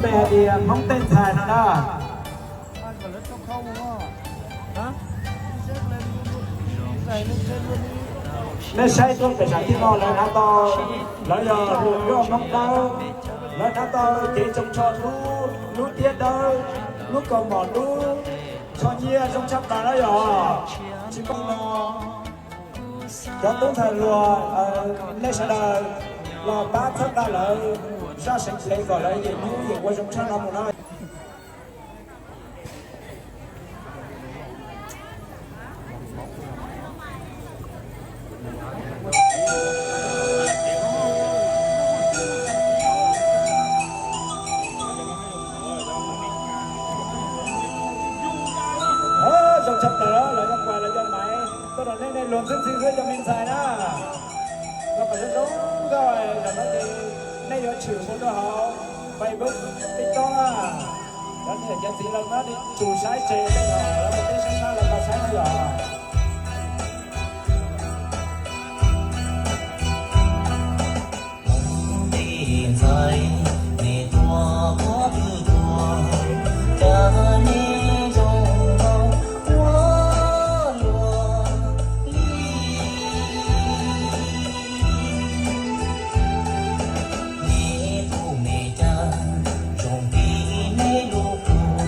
Peb hais tias Hmoob tej ntxhais no na. Nej saib tuaj pem sam thiaj no lawv hnav tau, lawv yog hluas nkauj Hmoob dawb, lawv hnav tau cev tsoo tsho dub, lub tiab dawb, lub kaus mom dub, tsho nyiaj zoo tshaj plaws na yog. Tsis paub no, cov tub ntxhais hluas, nej sawv daws los pab txhawb nqa lawv zaj seev dlev kom lawv yim hnub yim ua zoo tshaj no mus na. Zoo tshaj plaws lawv cov quas lawv cov maiv tuaj rau nej, nej luag ntxhi ntxhi xwb cov me ntxhais na. Los kom zoo zoo nkauj, zaum no ces nej yuav tshwm mus rau hauv Facebook, TikTok na. Cov niam cov txiv lawv muab tsum saib tseg tej no, lawv ua teb saib sab lawv tau saib na yom. Ntxhais, nej tuaj qhov twg tuaj, cas nej zoo nkauj ua luaj li. Nej tus me cas zoo li nej lub kua,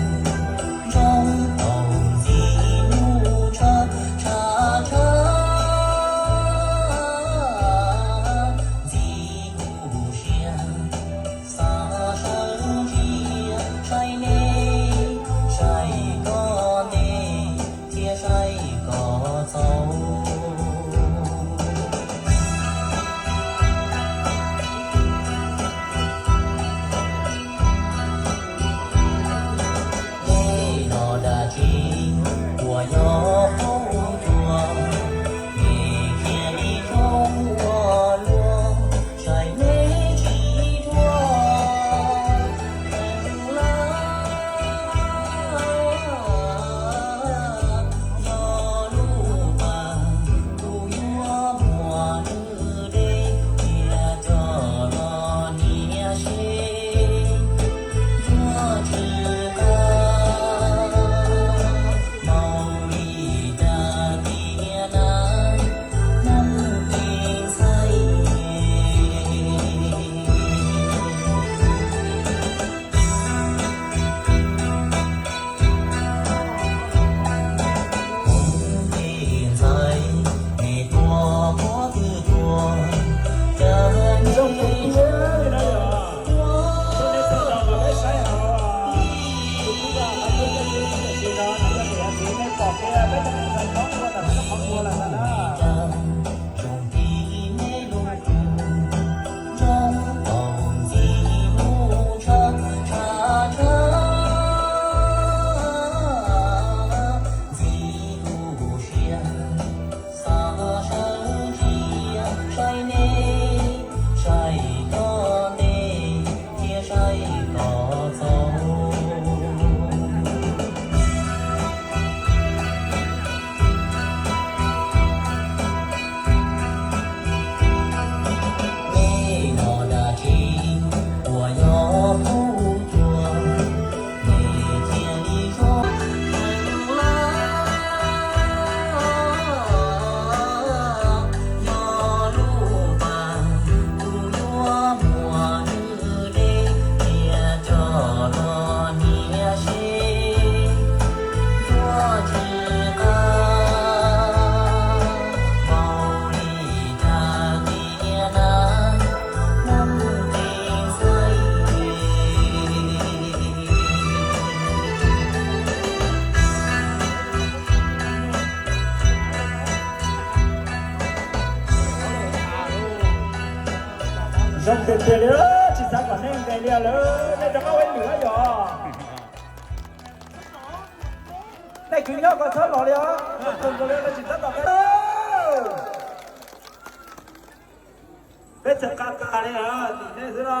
zoo tau ntxim hlub tshaj tshaj tshaj. Ntxim hlub siab xav sawv ntsia saib nej, saib koj nej thiab saib koj txaus. Nej los dab tsi uas nyob hauv cua, nej cia li zoo ua luaj, saib nej tsis dhuav. Nyob lub pas tus yuav muaj nws deb, cia coj los nias seb yuav tsis qab. Maum li cas tiag na, Hmoob kev ntxhais. Ntxhais, nej tuaj qhov twg tuaj, cas nej zoo li no yom. Tuaj nej txog los mas peb saib hauv YouTube, hauv Facebook, tiam sis no nej cov niam txiv nej pom tias peb cov ntxhais Hmoob tuaj ntawm peb lub qhov muag lawm ntag na. Zoo li nej lub kua, zoo tau ntxim hlub tshaj tshaj tshaj. Ntxim hlub siab xav sawv ntsia saib nej, saib koj nej thiab saib koj txaus. Nej los dab tsi uas nyob hauv cua, nej cia li zoo nkauj ua luaj. Nyob lub pas tus yuav muaj nws deb, cia coj los nias seb yuav tsis qab. Maum li cas tiag na, Hmoob kev ntxhais. Zoo tiag tiag li, tsis xav kom nej nqes li lawm, nej rov qab ua ib lwm yom. Nej kwv nyob ko txhob los li os, tsis tab tom. Peb txawm qab tas li tim nej xwb na.